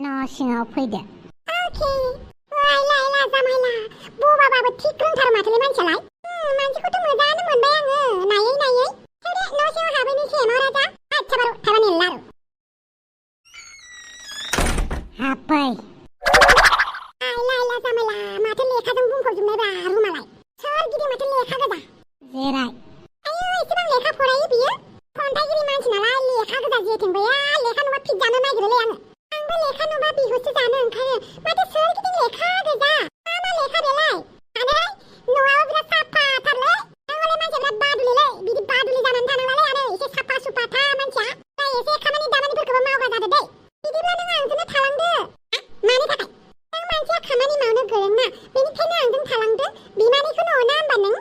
न' सिङाव फैदो। अके रायलायला जामायला बबाबाबो थिग रोंथारो माथोलै मानसियालाय। मानसिखौथ' मोजाङानो मोनबाय आङो नायै नायै। थौदे न' सिङाव हाबहैनोसै न' राजा। आच्छा बारु थाबानि लारु हाबफै। रायलायला जामायला माथो लेखाजों बुंफबजोबनायब्रा रुमालाय। सोरगिदिं माथो लेखा गोजा। जिराय। आयौ एसेबां लेखा फरायो बियो। खन्थाइगिरि मानसि नालाय लेखा गोजा जेथिंबो लेखा नुबा फिजानो नागिरोलै आङो। आंबो लेखा नुबा बिहुसो जानो ओंखारो। माथो सोरगिदिं लेखा गोजा। मा लेखा बेलाय? आनै न'आबो बिराद साफाथारलै। आंलाय मानसिया बिराद बादुलिलै। बिदि बादुलि जानानै थानांलालै आनै एसे साफा सुफाथा मानसिया। जाय एसे खामानि दामानिफोरखौबो मावग्रा जादो दै। बिदिब्ला नों आंजोंनो थालांदो। मानि थाखाय? नों मानसिया खामानि मावनो गोरों ना बेनिखायनो आंजों थालांदो। बिमानैखौनो अना होमबा नों?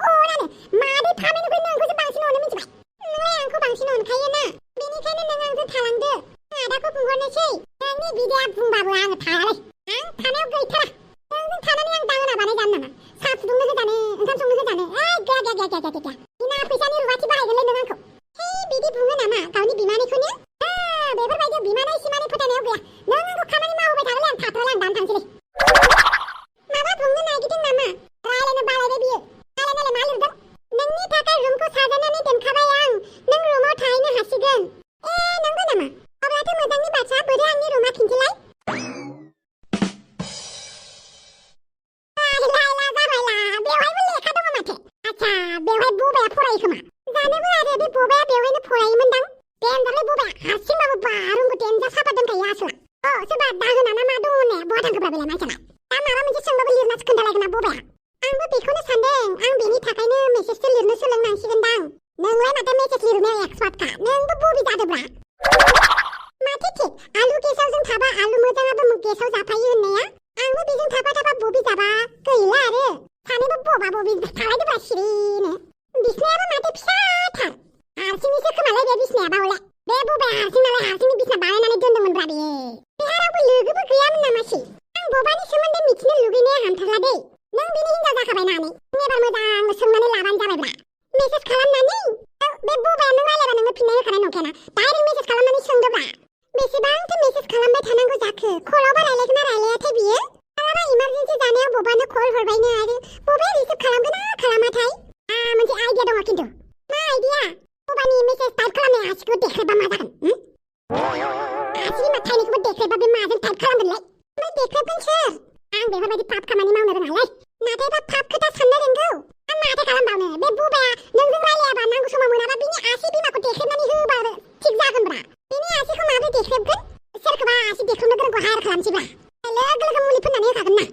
अनानो मादै फामेनिख्रुइ नोंखौसो बांसिन अनो मिथिबाय। नोंलाय आंखौ बांसिन अनखायो ना बेनिखायनो नों आंजों थालांदो। आदाखौ बुंहरनोसै। नोंनि बिदाया बुंबाबो आङो थायालै। आं थानायाव गैथारा। नोंजों थानानै आं दाहोना बानायजानो नामा? साहा फुदुंनो होजानो ओंखाम संनो होजानो गैया। बिना फैसानि रुवाथि बाहायगोनलै नों आंखौ। हे बिदि बुङो नामा गावनि बिमानैखौनो? बेफोरबायदियाव बिमानै सिमानै फोथायनायाव गैया। नों आंखौ खामानि मावहोबाय थागोनलै आं थाथ'ला आं दानो थांसैलै। माबा बुंनो नागिरदों नामा? रायलायनो बालायबाय बियो। रायलायनालाय मा लिरदों? नोंनि थाखाय रुमखौ साजायनानै दोनखाबाय आं। नों रुमाव थाहैनो हासिगोन। नंगौ नामा? अब्लाथ' मोजांनि बाथ्रा। बोरो आंनि रुमा खिन्थिलाय। रायलायला जाबायला बेवहायबो लेखा दङ माथो। आच्छा बेवहाय बबाया फरायो खोमा। जानोबो आरो बे बबाया बेवहायनो फरायोमोनदां। देनजारलै बबाया हारसिंबाबो बारुंबो देनजार साफा दोनखायो आसला। सोरबा दाहोना ना मा दङ ने बहा थांखोब्रा बेलाय मानसियालाय। दा माबा मोनसे सोंबाबो लिरनासो खोन्थालायगोन ना बबाया। आंबो बेखौनो सानदों। आं बेनि थाखायनो मेसेजसो लिरनो सोलोंनांसिगोनदां। नोंलाय माथो मेसेज लिरनायाव एक्सपार्टखा। नोंबो बबि जादोब्रा। माथो थिक आलु गेसाव जों थाबा आलु मोजाङाबो गेसाव जाफायो होननाया। आंबो बेजों थाफा बबि जाबा गैला आरो। सानैबो बबा बबि थालायदोब्रा सिरिनो। बिसनायाबो माथो फिसाथार। हारसिंनिसो खोमालै बे बिसनाया बावले। बे बबाया हारसिं नालाय हारसिंनि बिसना बानायनानै दोनदोंमोनब्रा बेयो। बेहा रावबो लोगोबो गैयामोन नामासै? आं बबानि सोमोन्दै मिथिनो लुगैनाया हामथारला दै। नों बिनि हिनजाव जाखाबाय नानै। एबार मोजां सोंनानै लाबानो जाबायब्रा। मेसेज खालामनानै बे बबाया नों रायलायबा नोंनो फिननाय होखानाय नंखायाना। डाइरेक्ट मेसेज खालामनानै सोंदोब्रा। बेसेबांथो मेसेज खालामबाय थानांगौ जाखो? कलावबा रायलायगोन ना रायलायाथाय बियो? मालाबा इमारजेन्सि जानायाव बबानो कल हरबायनो आरो बबाया रिसिभ खालामगोन ना खालामाथाय? मोनसे आइडिया दङ खिन्थु। मा आइडिया? बबानि मेसेज टाइप खालामनाय आसिखौ देखायबा मा जागोन? आसि बिमा थाइनैखौबो देखायबा बे माजों टाइप खालामगोनलाय? ओमफ्राय देखायगोन सोर? आं बेफोरबायदि पाप खामानि मावनो रोङालै। नाथायबा पाप खोथा साननो रोंगौ। आं माथो खालामबावनो? बे बबाया नोंजों रायलायाबा नांगौ समाव मोनाबा बिनि आसि बिमाखौ देखायनानै होबा थिग जागोनब्रा। बिनि आसिखौ माबोरै देखायगोन? सोरखौबा आसि देखायनो गोरोंखौ हायार खालामसैब्रा। लोगो लोगो मुलि फोननानै होखागोन ना।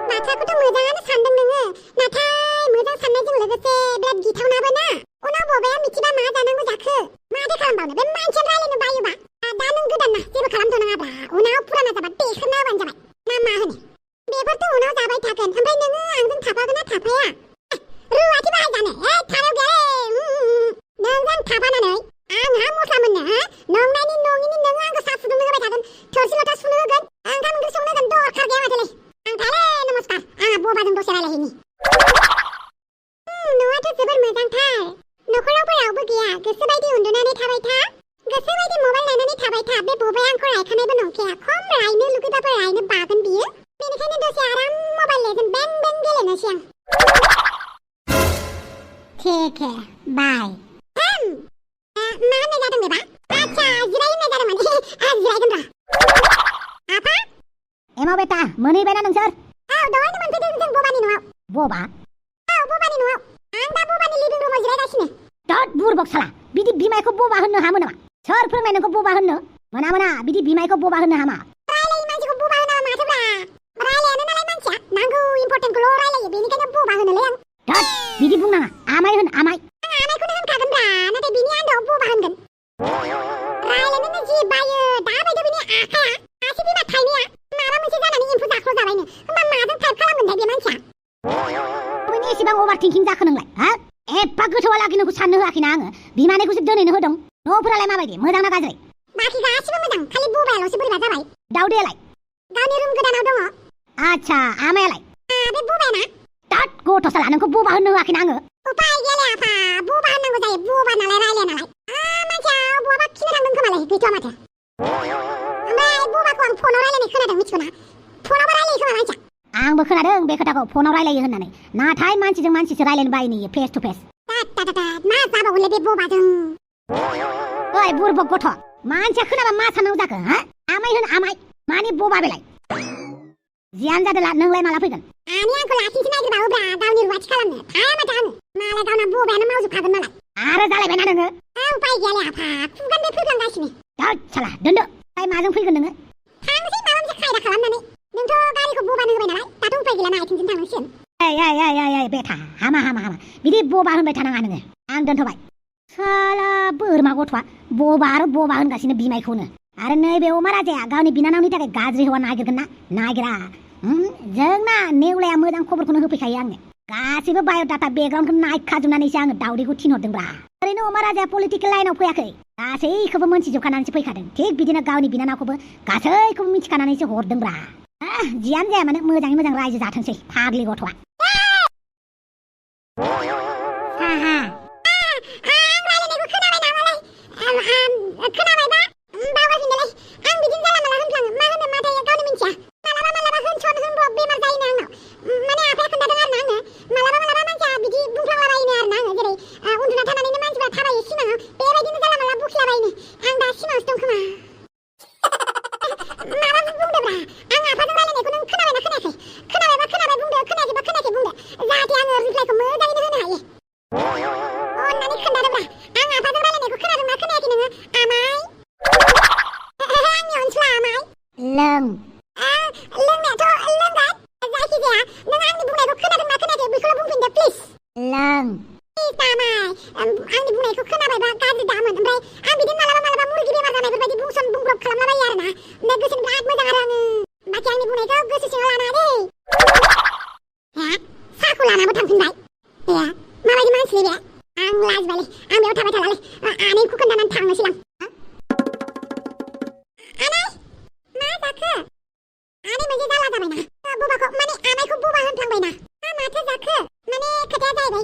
बाथ्राखौथ' मोजाङानो सानदों नोङो। नाथाय मोजां साननायजों लोगोसे बिराद गिथावनाबो ना। उनाव बबाया मिथिबा मा जानांगौ जाखो? माथो खालामबावनो? बे मानसियानो रायलायनो बायोबा। दा नों गोदान ना जेबो खालामथ'नाङाब्रा। उनाव फुराना जाबा देखायना होबानो जाबाय। ना मा होनो? बेफोरथ' उनाव जाबाय थागोन। ओमफ्राय नोङो आंजों थाफागोन ना थाफाया? रुवाथि बाहायजानो थानायाव गैयालै। नोंजों थाफानानै आंहा मस्ला मोननो नंनायनि नङिनि नोङो आंखौ साहा फुदुंनो होबाय थागोन। थोरसि लथा सुनो होगोन। ओंखाम ओंख्रि संनो होगोन। दरखार गैया माथोलै। आं थायालै नमस्कार। आंहा बबाजों दसे रायलायहैनि। न'आथ' जोबोर मोजांथार। न'खरावबो रावबो गैया। गोसोबायदि उन्दुनानै थाबाय था। गोसोबायदि मबाइल नायनानै थाबाय था। बे बबाया आंखौ रायखानायबो नंखाया। खम रायनो लुगैबाबो रायनो बागोन बियो। बेनिखायनो दसे आराम मबाइल लेजेन्ड बें बें गेलेनोसै आं। ठीक है बाय। मा होननाय जादों बेबा? आच्छा जिराय होननाय जादोंमोन। जिरायगोन र'। आफा एमाव बेटा मोनहैबायना नोंसोर? दहायनो मोनफैदों जों बबानि न'आव। बबा? बबानि न'आव। आं दा बबानि लिभिं रुमाव जिरायगासिनो। दद बुरबक साला। बिदि बिमायखौ बबा होननो हामो नामा? सोर फोरोंनाय नोंखौ बबा होननो? मोना बिदि बिमायखौ बबा होननो हामा। रायलायै मानसिखौ बबा होनाङा माथोब्रा। रायलायानो नालाय मानसिया। नांगौ इम्पर्टेन्टखौल' रायलायो। बेनिखायनो बबा होनोलै आं। दद बिदि बुंनाङा। आमाय होन आमाय। आं आमायखौनो होनखागोनब्रा। नाथाय बिनि आन्दोआव बबा होनगोन। रायलायनोनो जि बायो। दाबायदि बिनि आखाया आसि बिमा थाइनैया माबा मोनसे जानानै एम्फौ जाख्ल' जाबायनो। होमबा माजों टाइप खालामगोनथाय बे मानसिया? बबेनि एसेबां अभार थिंकिं जाखो नोंलाय? एफा गोथौआलागि नोंखौ साननो होआखैना आङो। बिमानैखौसो दोनैनो होदों। न'फोरालाय माबायदि? मोजां ना गाज्रि? बाखि गासिबो मोजां। खालि बबायाल'सो बोरैबा जाबाय। दाउदैयालाय? गावनि रुम गोदानाव दङ। आच्छा आमायालाय? बे बबायाना? दद गथ' साला नोंखौ बबा होननो होआखैना आङो। उपाय गैयालै आफा। बबा होननांगौ जायो। बबा नालाय रायलाया नालाय। मानसिया बहाबा खिनो थांदों खोमालै। गैथ'आ माथो। फनाव रायलायनाय खोनादों मिथिगौना फनावबो रायलायो खोमा मानसिया आंबो खोनादों बे खोथाखौ फनाव रायलायो होननानै नाथाय मानसिजों मानसिसो रायलायनो बायो नो फेस टु फेस मा जाबावगोनलै बे बबाजों ओइ बुरबक गथ' मानसिया खोनाबा मा साननांगौ जाखो हा आमाय होन आमाय मानि बबा बेलाय जियानो जादोला नोंलाय माला फैगोन आंखौ लाखिनोसो नागिरबावोब्रा गावनि रुवाथि खालामनो थाया माथो आङो मालाय गावना बबायानो मावजोबखागोन मालाय आरो जालायबायना नोङो उपाय गैयालै आफा खुगानिफ्राय फैफ्लांगासिनो थोद साला दोनदो ओमफ्राय माजों फैगोन नोङो थांनोसै माबा मोनसे खायदा खालामनानै नोंथ' गारिखौ बबानो होबाय नालाय दाथ' उपाय गैला ना आथिंजों थांनांसिगोन ओइ बेथा हामा बिदि बबा होनबाय थानाङा नोङो आं दोनथ'बाय साला बोरमा गथ'आ बबा आरो बबा होनगासिनो बिमायखौनो आरो नैबे अमा राजाया गावनि बिनानावनि थाखाय गाज्रि हौवा नागिरगोन ना नागिरा जोंना नेवलाया मोजां खबरखौनो होफैखायो आंनो गासैबो बाय'डाटा बेकग्राउन्डखौ नायखाजोबनानैसो आङो दावदैखौ थिनहरदोंब्रा ओरैनो अमा राजाया पलिटिकेल लाइनाव फैयाखै गासैखौबो मोनथिजोबखानानैसो फैखादों थिग बिदिनो गावनि बिनानावखौबो गासैखौबो मिथिखानानैसो हरदोंब्रा जियानो जाया मानो मोजाङै मोजां रायजो जाथोंसै फाग्लि गथ'आ खोनाबायबा बावगारफिनदोलै आं बिदिनो जाला माला होनफ्लाङो मा होनो माथाय गावनो मिन्थिया मालाबा होनसन होनब्रब बेमार जायोनो आंनाव माने आफाया खोन्थादों आरोना आंनो मालाबा मानसिया बिदि बुंफ्लांलाबायोनो आरोना आङो जेरै उन्दुना थानानैनो मानसिफ्रा थाबायो सिमाङाव बेबायदिनो जाला माला बुखिलाबायोनो आं दा सिमाङावसो दं खोमा माबा बुंदोब्रा आं आफाजों रायलायनायखौ नों खोनाबायना खोनायाखै खोनाबायबा खोनाबाय बुंदो खोनायाखैबा खोनायाखै बुंदो जाहाथे आङो रिप्लाइखौ मोजाङैनो होनो हायो अननानै खोन्थादोब्रा आं आफाजों रायलायनायखौ खोनादोंना खोनायाखै नोङो आमाय आंनि अनसुला आमाय लों लोंनायाथ' लोंगोन जायखिजाया नों आंनि बुंनायखौ खोनादोंना खोनायाखै बेखौल' बुंफिनदो प्लिज लों प्लिज आमाय आंनि बुंनायखौ खोनाबायबा गाज्रि दामोन ओमफ्राय आं बिदिनो मालाबा मुर्गि बेमार जानायफोरबायदि बुंसन बुंब्रब खालामलाबायो आरोना ओमफ्राय गोसोनि बिराद मोजां आरो आङो बाखि आंनि बुंनायखौ गोसो सिङाव लानाङा दै साहाखौ लानाबो थांफिनबाय माबायदि मानसिलै बे आं लाजिबायलै आं बेयाव थाबाय थालालै आनैखौ खोन्थानानै थांनोसै आं आनै मा जाखो आनै मोनसे जाला जाबायना बबाखौ माने आमायखौ बबा होनफ्लांबायना माथो जाखो माने खोथाया जाहैबाय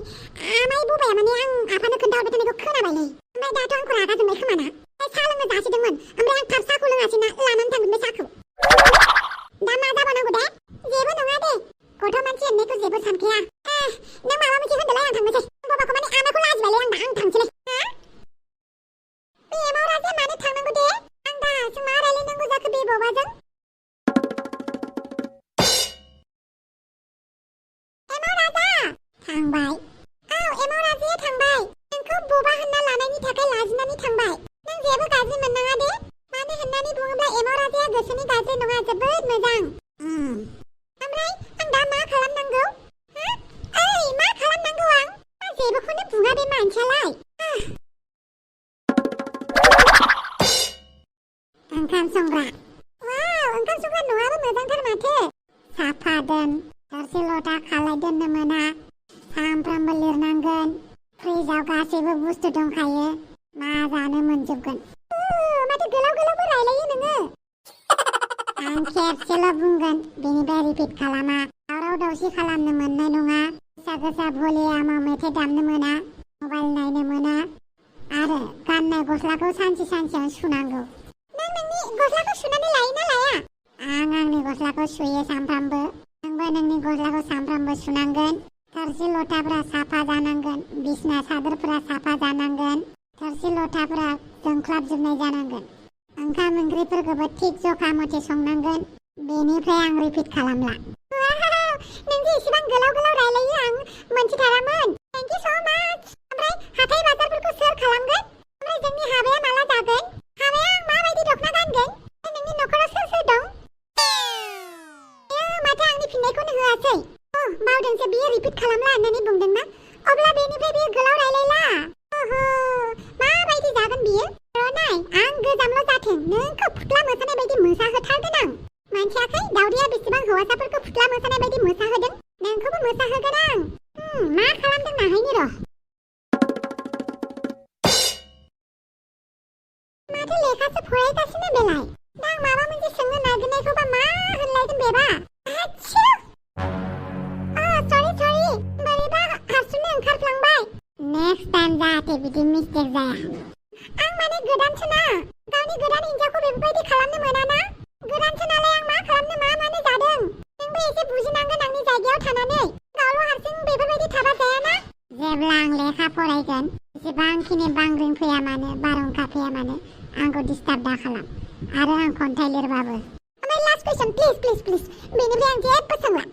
आमाय बबाया माने आं आफानो खोन्थाहरबाय थानायखौ खोनाबायलै ओमफ्राय दाथ' आंखौ रागा जोंबाय खोमाना साहा लोंनो जासिदोंमोन ओमफ्राय आं थाब साहाखौ लोङासै ना लानानै थांफिनबाय साहाखौ दा मा जाबावनांगौ दे जेबो नङा दे गथ' मानसि होननायखौ जेबो सानखाया नों माबा मोनसे होनदोलाय आं थांनोसै बबाखौ माने आमायखौ लाजिबायलै आं थांसैलै बे एमाव राजाया मानो थांनांगौ दे आं दासो मा रायलायनांगौ जाखो बे बबाजों एमाव राजा थांबाय एमाव राजाया थांबाय नोंखौ बबा होनना लानायनि थाखाय लाजिनानै थांबाय नों जेबो गाज्रि मोननाङा दे मानो होननानै बुङोब्ला एमाव राजाया गोसोनि गाज्रि नङा जोबोद मोजां ओमफ्राय आं दा मा खालामनांगौ ओइ मा खालामनांगौ आं जेबोखौनो बुङा बे मानसियालाय ओंखाम संग्रा ओंखाम संग्रा न'आबो मोजांथार माथो साफा दोन थोरसि लथा खालाय दोननो मोना सामफ्रामबो लिरनांगोन फ्रिजाव गासैबो बुस्थु दंखायो मा जानो मोनजोबगोन माथो गोलाव गोलावबो रायलायो नोङो आं खेबसेल' बुंगोन बेनिफ्राय रिपिट खालामा दावराव दावसि खालामनो मोननाय नङा गोसा भलियामाव मेथाइ दामनो मोना मबाइल नायनो मोना आरो गाननाय गस्लाखौ सानसेयाव सुनांगौ नों नोंनि गस्लाखौ सुनानै लायोना लाया आं आंनि गस्लाखौ सुयो सामफ्रामबो नोंबो नोंनि गस्लाखौ सामफ्रामबो सुनांगोन थोरसि लथाफोरा साफा जानांगोन बिसना सादोरफोरा साफा जानांगोन थोरसि लथाफोरा जोंख्लाबजोबनाय जानांगोन ओंखाम ओंख्रिफोरखौबो थिग जखा मथे संनांगोन बेनिफ्राय आं रिपिट खालामला नोंदि इसेबां गोलाव रायलायो आं मोनथिथारामोन थेंक इउ स' माच ओमफ्राय हाथाय बाजारफोरखौ सोर खालामगोन ओमफ्राय जोंनि हाबाया माला जागोन हाबाया आं माबायदि दख'ना गानगोन नोंनि न'खराव सोर दं माथो आंनि फिननायखौनो होआसै बावदोंसो बियो रिपिट खालामला होननानै बुंदोंना अब्ला बेनिफ्राय बियो गोलाव रायलायला माबायदि जागोन बियो नाय आं गोजामल' जाथों नोंखौ फुथ्ला मोसानाय बायदि मोसाहोथारगोन आं मोनथियाखै दावदैया बेसेबां हौवासाफोरखौ फुथ्ला मोसानाय बायदि मोसाहोदों नोंखौबो मोसाहोगोन आं मा खालामदों नाहायनि र' माथो लेखासो फरायगासिनो बेलाय दा आं माबा मोनसे सोंनो नागिरनायखौबा मा होनलायदों बेबा आच्छा सरि बोरैबा हारसिंनो ओंखारफ्लांबाय नेक्स्ट टाइम जाहाथे बिदि मिस्टेक जाया आं माने गोदानसो ना गावनि गोदान हिनजावखौ बेफोरबायदि खालामनो मोना ना गोदानसो आं खन्थाइ लिरबाबो ओमफ्राय लास्ट कुइसन प्लिज बेनिफ्राय आं जेबो सोंला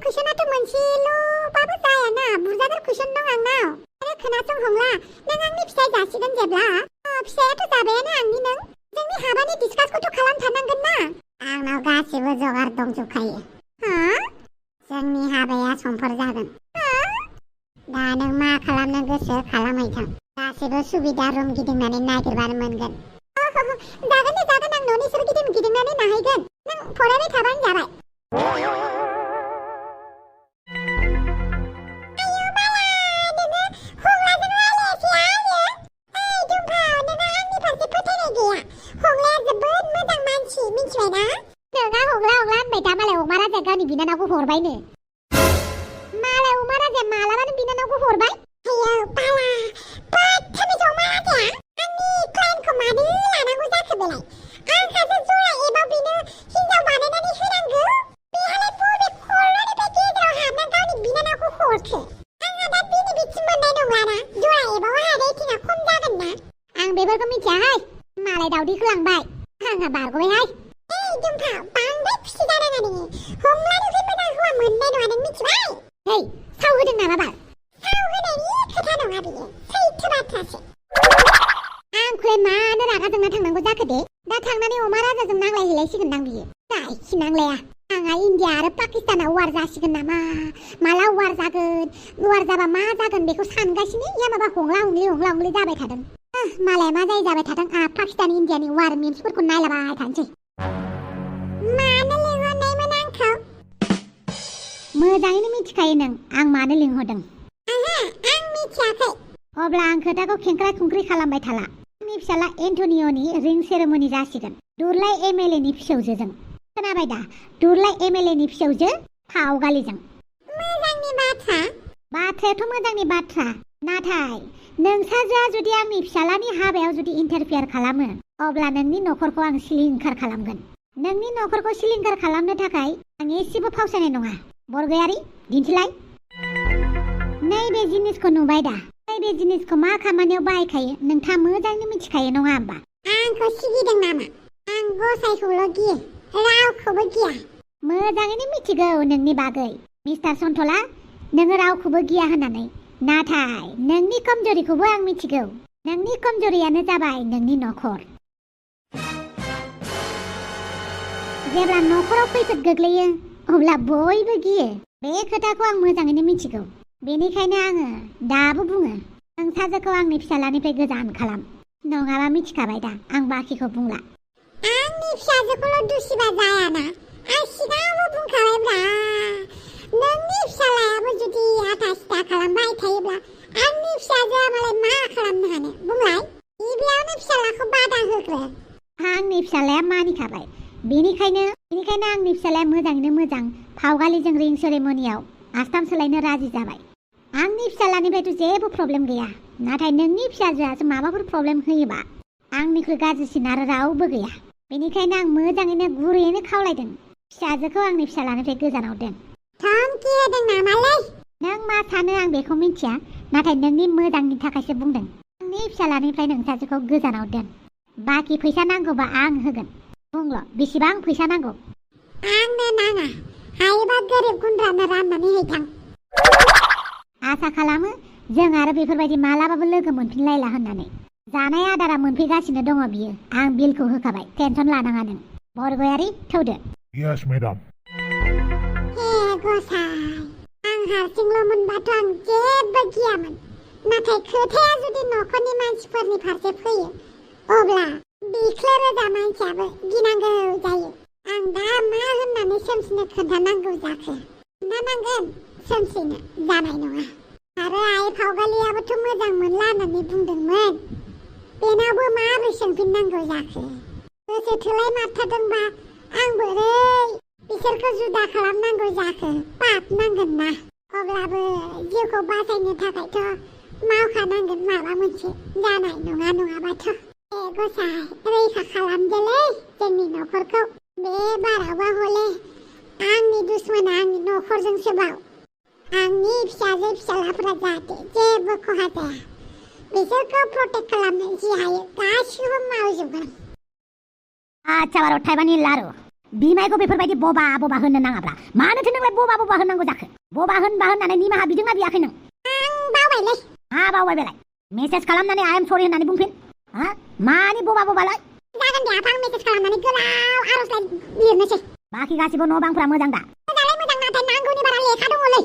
कुइसनाथ' मोनसेल'बाबो जायाना बुरजाथार कुइसन दं आंनाव आरो खोनासं हंला नों आंनि फिसाय जासिगोन जेब्ला फिसायाथ' जाबायानो आंनि नों जोंनि हाबानि डिसकासखौथ' खालामथारनांगोन ना आंनाव गासिबो जगार दंजोबखायो जोंनि हाबाया समफोर जागोन दा नों मा खालामनो गोसो खालामहैथों गासिबो सुबिदा रुम गिदिंनानै नागिरबानो मोनगोन जागोन आं न'नि सोरगिदिं गिदिंनानै नायहैगोन नों फरायबाय थाबानो जाबाय गावनि बिनानावखौ हरबायनो मालाय अमा राजाया मालाबानो बिनानावखौ हरबाय आयो बाला बाथाबि अमा राजाया आंनि क्लाइन्टखौ मानो लानांगौ जाखो बेलाय आंहासो जरा एबा बेनो हिनजाव बानायनानै होनांगौ बेहालाय बबे खर'निफ्राय गेजेराव हाबना गावनि बिनानावखौ हरखो आंहा दा बेनि बिथिं मोननाय नंलाना जरा एबाव आंहा रेटिंआ खम जागोन ना आं बेफोरखौ मिथियाहाय मालाय दावदैखौ लांबाय आंहा बारग'बायहाय दुमफा बांद्राय खुसि जानाङा नोङो हमलानिफ्राय मोजां हौवा मोननाय नङा नों मिथिबाय हेय साव होदों नामा बाल साव होनायनि खोथा नङा बियो सैथो बाथ्रासो आंखौलाय मानो रागा जोंना थांनांगौ जाखो दे दा थांनानै अमा राजाजों नांलायहैलायसिगोनदां बियो जायखि नांलाया आंहा इन्डिया आरो पाकिस्तानाव वार जासिगोन नामा माला वार जागोन वार जाबा मा जागोन बेखौ सानगासिनो या माबा हंला हंलि जाबाय थादों मालाय मा जाबाय थादों पाकिस्तान इन्डियानि वार मिम्सफोरखौ नायलाबाय थानोसै मानो लिंहरनायमोन आंखौ मोजाङैनो मिथिखायो नों आं मानो लिंहरदों आं मिथियाखै अब्ला आं खोथाखौ खेंख्रा खुंख्रि खालामबाय थाला आंनि फिसाला एन्टनिय'नि रिं सेरेमनि जासिगोन दुरलाय एमएलए नि फिसौजोजों खोनाबाय दा दुरलाय एमएलए नि फिसौजो फावगालिजों मोजांनि बाथ्रायाथ' मोजांनि बाथ्रा नाथाय नोंसाजोआ जुदि आंनि फिसालानि हाबायाव जुदि इन्टारफियार खालामो अब्ला नोंनि न'खरखौ आं सिलिंखार खालामगोन नोंनि न'खरखौ सिलिंखार खालामनो थाखाय आं एसेबो फावसायनाय नङा बरगयारि दिन्थिलाय नैबे जिनिसखौ नुबाय दा नैबे जिनिसखौ मा खामानियाव बाहायखायो नोंथाङा मोजाङैनो मिथिखायो नङा होमबा आंखौ सिगिदों नामा आं गसाइखौल' गियो रावखौबो गिया मोजाङैनो मिथिगौ नोंनि बागै मिस्टार सन्थला नोङो रावखौबो गिया होननानै नाथाय नोंनि कमजोरिखौबो आं मिथिगौ नोंनि कमजोरियानो जाबाय नोंनि न'खर जेब्ला न'खराव खैफोद गोग्लैयो अब्ला बयबो गियो बे खोथाखौ आं मोजाङैनो मिथिगौ बेनिखायनो आङो दाबो बुङो नोंसाजोखौ आंनि फिसालानिफ्राय गोजान खालाम नङाबा मिथिखाबाय दा आं बाखिखौ बुंला आंनि फिसाजोखौल' दुसिबा जायाना आं सिगाङावबो बुंखाबायब्रा नोंनि फिसालायाबो जुदि आथा सिथा खालामबाय थायोब्ला आंनि फिसाजोआ मालाय मा खालामनो हानो बुंलाय गिबियावनो फिसालाखौ बादा होग्रो आंनि फिसालाया मानिखाबाय बेनिखायनो आंनि फिसालाया मोजाङैनो मोजां फावगालिजों रिं सेरेमनियाव आस्थाम सोलायनो राजि जाबाय आंनि फिसालानिफ्रायथ' जेबो प्रब्लेम गैया नाथाय नोंनि फिसाजोआसो माबाफोर प्रब्लेम होयोबा आंनिख्रुइ गाज्रिसिन आरो रावबो गैया बेनिखायनो आं मोजाङैनो गुरैयैनो खावलायदों फिसाजोखौ आंनि फिसालानिफ्राय गोजानाव दोन धमकि होदों नामालै नों मा सानो आं बेखौ मिथिया नाथाय नोंनि मोजांनि थाखायसो बुंदों आंनि फिसालानिफ्राय नोंसाजोखौ गोजानाव दोन बाखि फैसा नांगौबा आं होगोन बुंल' बेसेबां फैसा नांगौ आंनो नाङा हायोबा गोरिब गुन्द्रानो राननानै हैथां आसा खालामो जों आरो बेफोरबायदि मालाबाबो लोगो मोनफिनलायला होननानै जानाय आदारा मोनफैगासिनो दङ बियो आं बिलखौ होखाबाय टेनसन लानाङा नों बरगयारि थौदो यस मेडाम हे गसाइ आं हारसिंल' मोनबाथ' आं जेबो गियामोन नाथाय खोथाया जुदि न'खरनि मानसिफोरनि फारसे फैयो अब्ला बिख्लो रोजा मानसियाबो गिनांगौ जायो आं दा मा होननानै सोमसिनो खोन्थानांगौ जाखो खोन्थानांगोन सोमसिनो जानाय नङा आरो आइ फावगालियाबोथ' मोजां मोनला होननानै बुंदोंमोन बेनावबो माबोरै सोंफिननांगौ जाखो गोसो थोलाय मारथारदोंबा आं बोरै बिसोरखौ जुदा खालामनांगौ जाखो पाप नांगोन ना अब्लाबो जिउखौ बासायनो थाखायथ' मावखानांगोन माबा मोनसे जानाय नङा नङाबाथ' गसाइ रैखा खालामदोलै जोंनि न'खरखौ बे बारावबा हले आंनि दुश्मना आंनि न'खरजोंसो बाव आंनि फिसाजो फिसालाफोरा जाहाथे जेबो खहा जाया बिसोरखौ प्रटेक्ट खालामनो जि हायो गासिबो मावजोबगोन आच्छा बार' थाइबानि लारु बिमायखौ बेफोरबायदि बबा बबा होननो नाङाब्रा मानोथो नोंलाय बबा बबा होननांगौ जाखो बबा होननानै निमाहा बिदोंना बियाखै नों आं बावबायलै मा बावबाय बेलाय मेसेज खालामनानै आइ एम सरि होननानै बुंफिन मानि बबा बबालाय जागोन दे आफा आं मेसेज खालामनानै गोलाव आर'जलाइ लिरनोसै बाखि गासिबो न' बांफोरा मोजां दा मोजाङै मोजां नाथाय नांगौनि बारा लेखा दङलै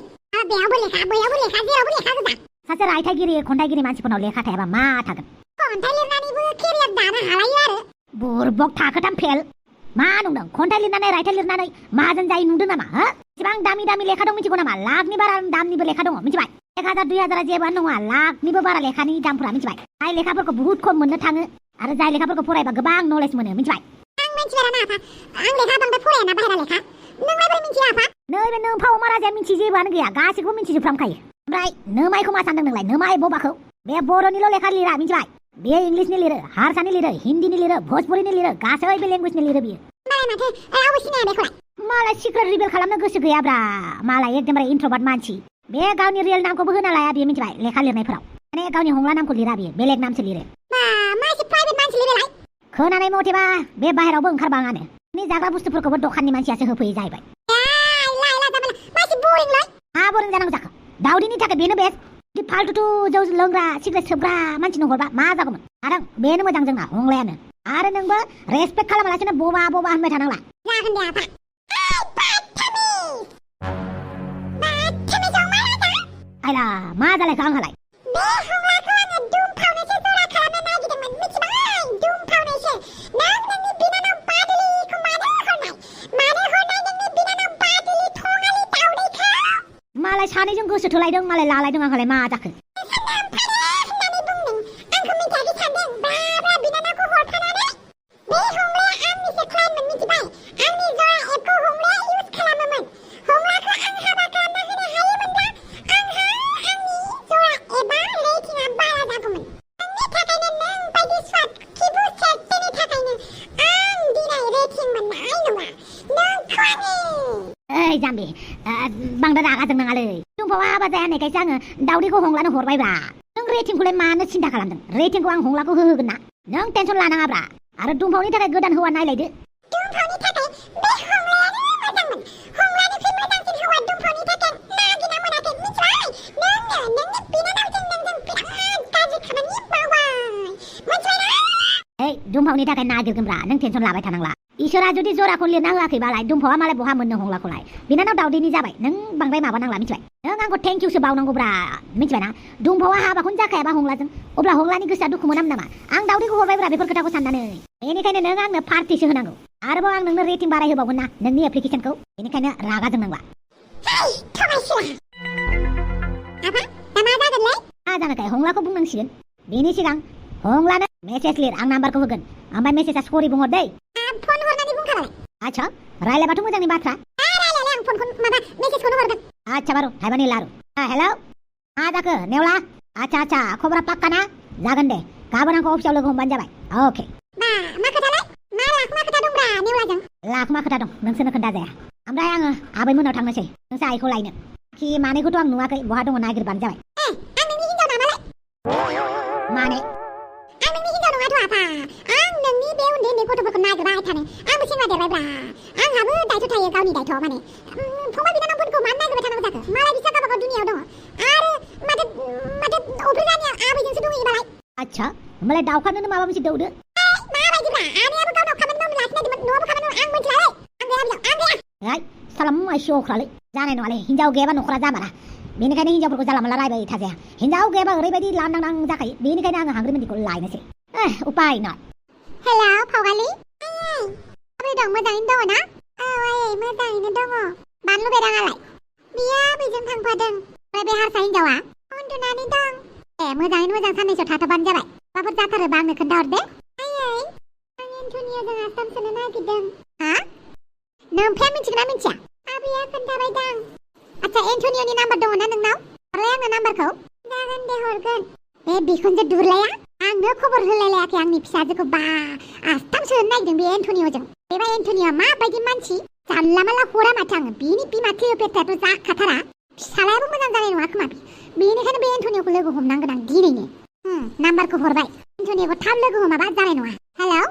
बेयावबो लेखा बैयावबो लेखा जेरावबो लेखा गोजा सासे रायथाइगिरि खन्थाइगिरि मानसिफोरनाव लेखा थायाबा मा थागोन खन्थाइ लिरनानैबो केरियार दानो हालायो आरो बुरबक थाखोथाम फेल मा नंदों खन्थाइ लिरनानै रायथाइ लिरनानै माहाजोन जायो नुदों नामा एसेबां दामि दामि लेखा दं मिथिगौ नामा लाखनि बारा दामनिबो लेखा दङ मिथिबाय 1000 2000 जेबोआनो नङा लाखनिबो बारा लेखानि दामफोरा मिथिबाय जाय लेखाफोरखौ बुहुत खम मोननो थाङो आरो जाय लेखाफोरखौ फरायबा गोबां नलेज मोनो मिथिबाय आं मिथिबायना आफा आं लेखा बांद्राय फरायाना बाहेरा लेखा नोंलाय बोरै मिथिया आफा नैबे नोमफाव महाराजाया मिथि जेबोआनो गैया गासिखौबो मिथिजोबफ्रामखायो ओमफ्राय नोमायखौ मा सानदों नोंलाय नोमाय बबाखौ बे बर'निल' लेखा लिरा मिथिबाय बेयो इंलिसनि लिरो हारसानि लिरो हिन्दीनि लिरो भोजपुरिनि लिरो गासैबो लेंगुवेजनि लिरो बियो मालाय माथो रावबो सिनाया बेखौलाय मालाय सिक्रेट रिभिल खालामनो गोसो गैयाब्रा मालाय एकदमबारे इन्ट्रोभार्ट मानसि बे गावनि रियेल नामखौबो होना लाया बियो मिथिबाय लेखा लिरनायफोराव माने गावनि हंला नामखौ लिरा बियो बेलेग नामसो लिरो मा एसे प्राइभेट मानसिलै बेलाय खोनानाय मथेबा बे बाहेरावबो ओंखारबाङानो नि जाग्रा बुस्थुफोरखौबो दखाननि मानसियासो होफैयो जाहैबाय मा बोरों जानांगौ जाखो दावदैनि थाखाय बेनो बेस्ट बिदि फाल्थुथु जौ लोंग्रा सिगारेट सोबग्रा मानसिनो हरबा मा जागौमोन आरो बेनो मोजां जोंना हंलायानो आरो नोंबो रेसपेक्ट खालामालासिनो बबा बबा होनबाय थानांला जागोन दे आफा आयला मा जालायखो आंहालाय बे हंलाखौ आङो दुमफावनोसो जरा खालामनो नागिरदोंमोन मिथिबाय दुमफावनोसो नोंनि बिनानाव बादुलिखौ मानो हरनाय नोंनि बिनानाव बादुलि थङालि दावदैखौ मालाय सानैजों गोसो थोलायदों मालाय लालायदों आंहालाय मा जाखो होननानै बुंदों आंखौ मिथियाखै सानदों ब्रा बिनानावखौ हरफानानै बे हंलाया आंनिसो क्लाइन्टमोन मिथिबाय आंनि जरा एपखौ हंलाया इउज खालामोमोन हंलाखौ आं हाबा खालामना होनो हायोमोनब्ला आंहा आंनि जरा एबा रेटिंआ बारा जागौमोन आंनि थाखायनो नों बायदि स्वाद खिबु सेरटेनि थाखायनो आं दिनै रेटिं मोननाय नङा नोंखौ आङो ओइ जाम्बि बांद्राय रागा जोंनाङालै दुमफावा हाबा जाया होननायखायसो आङो दावदैखौ हंलानो हरबायब्रा नों रेटिंखौलाय मानो सिन्था खालामदों रेटिंखौ आं हंलाखौ होहोगोन ना नों टेनसन लानाङाब्रा आरो दुमफावनि थाखाय गोदान हौवा नायलायदो दुमफावनि थाखाय बे हंलायानो मोजांमोन हंलानिख्रुइ मोजांसिन हौवा दुमफावनि थाखाय नागिरना मोनाखै मिथिबाय नोंनि बिनानावजों नोंजों बिराद गाज्रि खामानि मावबाय मिथिबायना ओइ दुमफावनि थाखाय नागिरगोनब्रा नों टेनसन लाबाय थानांला इसोरा जुदि जराखौ लिरना होआखैबालाय दुमफावा मालाय बहा मोननो हंलाखौलाय बिनानाव दावदैनि जाबाय नों बांद्राय माबानांला मिथिबाय नों आंखौ थेंक इउसो बावनांगौब्रा मिथिबायना दुमफावा हाबाखौनो जाखायाबा हंलाजों अब्ला हंलानि गोसोआ दुखु मोनाम नामा आं दावदैखौ हरबायब्रा बेफोर खोथाखौ साननानै बेनिखायनो नों आंनो पार्टिसो होनांगौ आरोबाव आं नोंनो रेटिं बाराय होबावगोन ना नोंनि एप्लिकेशनखौ बेनिखायनो रागा जोंनांला मा जानोखाय हंलाखौ बुंनांसिगोन बेनि सिगां हंलानो मेसेज लिर आं नाम्बारखौ होगोन ओमफ्राय मेसेजआ सरि बुंहर दै फन हरनानै बुंखाबाय आच्छा रायलायबाथ' मोजांनि बाथ्रा रायलायलाय आं फनखौ माबा मेसेजखौनो हरगोन आच्छा बारु थाइबानि लारु हेलौ मा जाखो नेवला आच्छा खबरा पाक्का ना जागोन दे गाबोन आंखौ अफिसाव लोगो हमबानो जाबाय अके मा खोथालाय मा लाखमा खोथा दंब्रा नेवलाजों लाखमा खोथा दं नोंसोरनो खोन्था जाया ओमफ्राय आङो आबैमोनाव थांनोसै नोंसोर आइखौ लायनो खि मानैखौथ' आं नुवाखै बहा दङ नागिरबानो जाबाय आं नोंनि हिनजाव नामालाय माने आं नोंनि हिनजाव नङाथ' आफा आं नोंनि बे उन्दै उन्दै गथ'फोरखौ नागिरबाय थानो आंबो सेंग्रा देरबायब्रा आंहाबो दायथ' थायो गावनि दायथ' माने फंबाय बिनानावफोरखौ मानो नागिरबाय थानांगौ जाखो मालाय बिसा गावबा गाव दुनियाव दङ आरो माथो अफ्रिजानिया आबैजोंसो दंहैयोबालाय आच्छा होमबालाय दाउखानोनो माबा मोनसे दौदो माबायदिब्रा आनैयाबो गावनाव खामानि मावनो लाखिनायदोंमोन न'आवबो खामानि मावनो आं मिथिलालै आं गैया सालाम आइसि अख्रालै जानाय नङालै हिनजाव गैयाबा न'खरा जामारा बेनिखायनो हिनजावफोरखौ जानला मोनला रायबाय थाजाया हिनजाव गैयाबा ओरैबायदि लांदां जाखायो बेनिखायनो आङो हांग्रिमोनदिखौ लायनोसै उपाय नट हेलौ फावगालि आबै दं मोजाङैनो दङ ना आयै मोजाङैनो दङ बानलु बेराङालाय बियो आबैजों थांफादों ओमफ्राय बे हारसा हिनजावा उन्दुनानै दं मोजाङैनो मोजां साननैसो थाथ'बानो जाबाय माबाफोर जाथारोबा आंनो खोन्थाहर दे आयै आं एन्टनियाजों आसाम सोनो नागिरदों नोमफाया मिथिगोन ना मिथिया आबैया खोन्थाबाय दां आच्छा एन्टनियनि नाम्बार दङ ना नोंनाव हरलाय आंनो नाम्बारखौ जागोन दे हरगोन बे बिखुनजो दुरलाया आंनो खबर होलायलायाखै आंनि फिसाजोखौ बा आस्थाम सोनो नागिरदों बे एन्टनियजों बेबा एन्टनिया माबायदि मानसि जानला माला हरा माथो आङो बिनि बिमा क्लिअपेट्रायाथ' जाखाथारा फिसालायाबो मोजां जानाय नङा खोमा बेनिखायनो बे एन्टनियखौ लोगो हमनांगोन आं दिनैनो नाम्बारखौ हरबाय एन्टनियखौ थाब लोगो हमाबा जानाय नङा हेलौ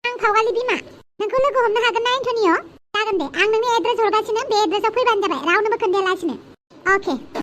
आं फावगालि बिमा नोंखौ लोगो हमनो हागोन ना एन्टनिय? जागोन दे, आं नोंनि एड्रेस हरगासिनो, बे एड्रेसाव फैबानो जाबाय, रावनोबो खोन्थायालासिनो। अके।